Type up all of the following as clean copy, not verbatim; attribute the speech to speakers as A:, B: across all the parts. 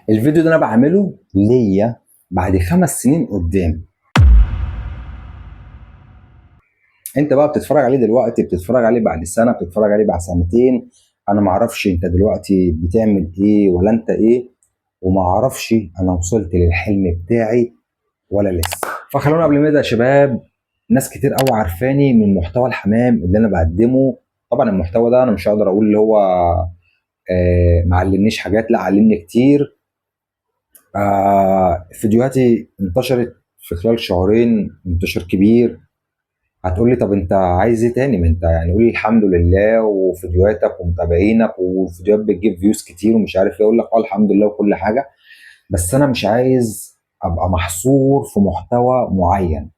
A: الفيديو ده انا بعمله ليا بعد 5 سنين قدام. انت بقى بتتفرج عليه دلوقتي، بتتفرج عليه بعد سنة، بتتفرج عليه بعد سنتين، انا معرفش انت دلوقتي بتعمل ايه ولا انت ايه، ومعرفش انا وصلت للحلم بتاعي ولا لسه. فخلونا قبل ما نبدا يا شباب، ناس كتير قوي عارفاني من محتوى الحمام اللي انا بقدمه. طبعا المحتوى ده انا مش هقدر اقول اللي هو ما علمنيش حاجات، لا علمني كتير. فيديوهاتي انتشرت في خلال شهرين انتشار كبير. هتقول لي طب انت عايز ايه تاني؟ ما انت يعني قول الحمد لله، وفيديوهاتك ومتابعينك وفيديوهات بتجيب views كتير ومش عارف ايه. اقول لك الحمد لله وكل حاجة، بس انا مش عايز ابقى محصور في محتوى معين.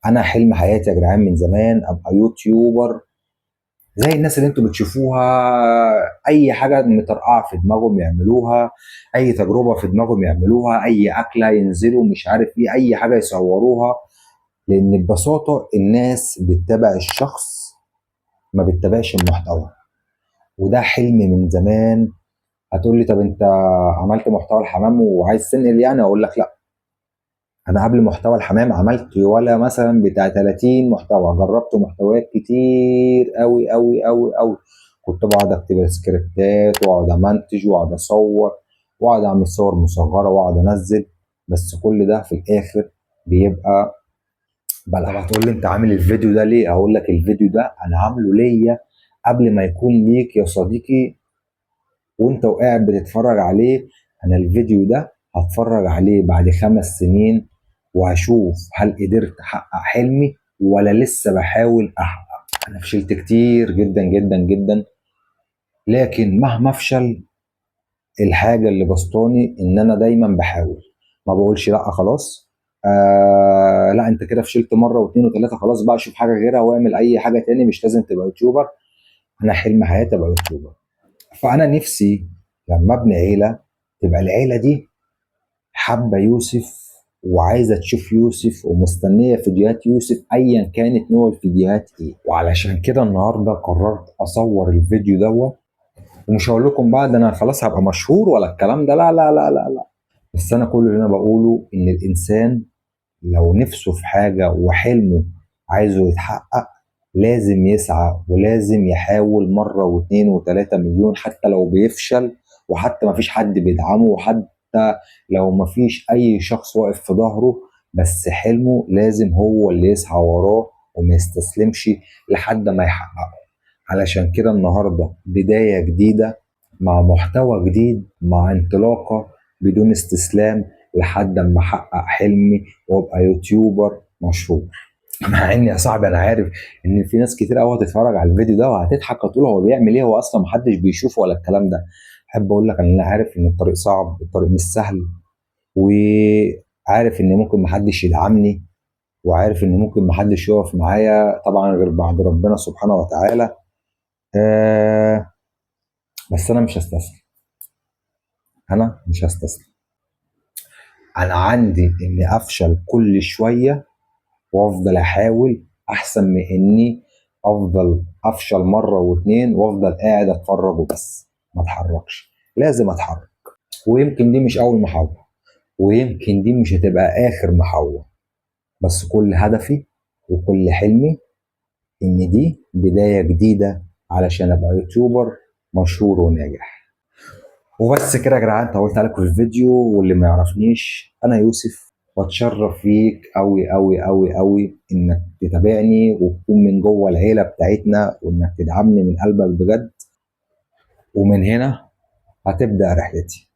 A: انا حلم حياتي يا جدعان من زمان ابقى YouTuber زي الناس اللي انتوا بتشوفوها، اي حاجة مترقعه في دماغهم يعملوها، اي تجربه في دماغهم يعملوها، اي اكله ينزلوا مش عارف ايه، اي حاجة يصوروها. لان ببساطة الناس بتتابع الشخص ما بتتابعش المحتوى، وده حلم من زمان. هتقول لي طب انت عملت محتوى الحمام وعايز تنقل يعني؟ اقول لك لا، انا قبل محتوى الحمام عملت ولا مثلا بتاع 30 محتوى، جربت محتويات كتير قوي قوي قوي قوي. كنت بقعد اكتب سكريبتات واقعد امنتج واقعد اصور واقعد اعمل صور مصغرة واقعد انزل، بس كل ده في الاخر بيبقى بلح. طب هتقول لي انت عامل الفيديو ده ليه؟ اقول لك الفيديو ده انا عامله ليا قبل ما يكون ليك يا صديقي، وانت وقاعد بتتفرج عليه. انا الفيديو ده هتفرج عليه بعد 5 سنين وهشوف هل قدرت احقق حلمي ولا لسه بحاول احقق. انا فشلت كتير جدا جدا جدا، لكن مهما افشل الحاجة اللي بسطاني ان انا دايما بحاول، ما بقولش لا خلاص، لا انت كده فشلت مرة واثنين وثلاثة، خلاص بقى شوف حاجة غيرها واعمل اي حاجة تاني، مش لازم تبقى YouTuber. انا حلم حياتي ابقى YouTuber. فانا نفسي لما ابني عيله تبقى العيلة دي حابة يوسف وعايزه تشوف يوسف ومستنيه فيديوهات يوسف ايا كانت نوع الفيديوهات ايه. وعلشان كده النهارده قررت اصور الفيديو دوت، ومش هقول لكم بعد انا خلاص هبقى مشهور ولا الكلام ده، لا لا لا لا لا، بس انا كل اللي انا بقوله ان الانسان لو نفسه في حاجة وحلمه عايزه يتحقق لازم يسعى ولازم يحاول مرة واثنين وثلاثة مليون، حتى لو بيفشل وحتى ما فيش حد بيدعمه وحتى لو ما فيش اي شخص واقف في ظهره، بس حلمه لازم هو اللي يسعى وراه وما يستسلمش لحد ما يحققه. علشان كده النهارده بداية جديدة مع محتوى جديد مع انطلاقة بدون استسلام لحد ما احقق حلمي وابقى يوتيوبر مشهور. مع اني يا صاحبي انا عارف ان في ناس كتير قوي هتتفرج على الفيديو ده وهتضحك وتقول هو بيعمل ايه، هو اصلا محدش بيشوفه ولا الكلام ده. احب اقول لك ان انا عارف ان الطريق صعب، الطريق مش سهل، وعارف ان ممكن محدش يدعمني، وعارف ان ممكن محدش يقف معايا طبعا غير بعد ربنا سبحانه وتعالى. بس انا مش هستسلم، انا مش هستسلم. انا عندي اني افشل كل شوية وافضل احاول احسن من اني افضل افشل مرة واتنين وافضل قاعد اتفرج وبس ما اتحركش. لازم اتحرك، ويمكن دي مش اول محاولة ويمكن دي مش هتبقى اخر محاولة، بس كل هدفي وكل حلمي ان دي بداية جديدة علشان ابقى يوتيوبر مشهور وناجح. وبس كده يا جدعان، طولت عليكم في الفيديو، واللي ما يعرفنيش انا يوسف، واتشرف فيك قوي قوي قوي قوي انك تتابعني وتكون من جوه العيلة بتاعتنا وانك تدعمني من قلبك بجد. ومن هنا هتبدا رحلتي.